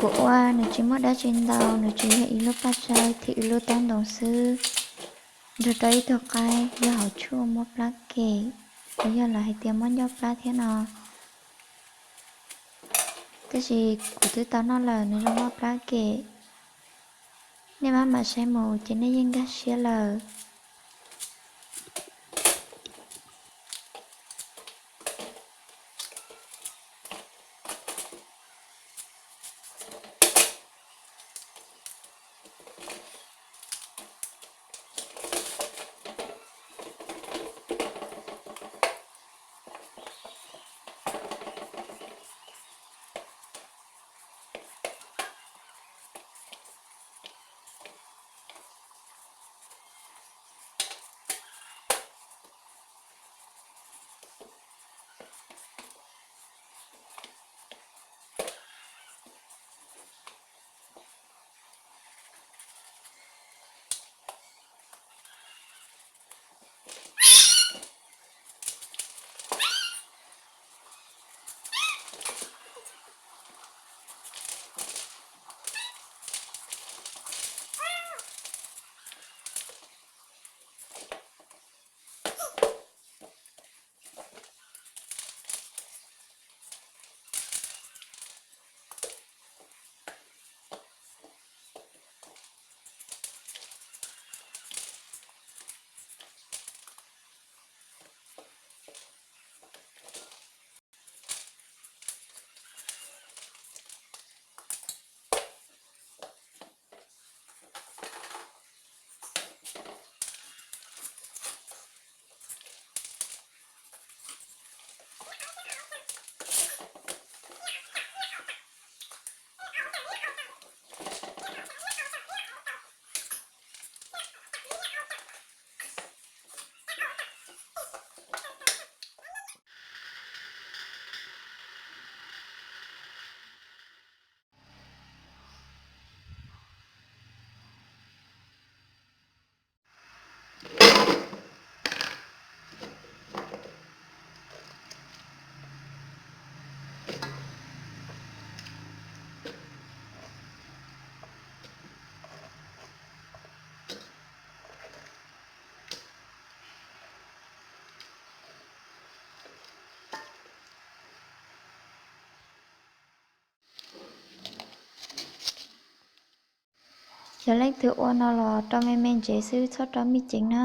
Kuv ua nws tsis muaj dab tsi ntau, nws tsis yog ib lub paj tsawb thiab ib lub taub ntoos xwb, nrog rau ib tug qaib, yog hauv tshuaj muab plab kem, los yog lawv hais tias muab ncauj plab thiab no. Tab sis kuv twb tau noj lawm, nws zoo noj plab kem. Nej maj mam saib mus ces nej yeej nkag siab lawm. Yog leej twg ua no los rau me me ntsev xwb, txhob rau mij ceev na.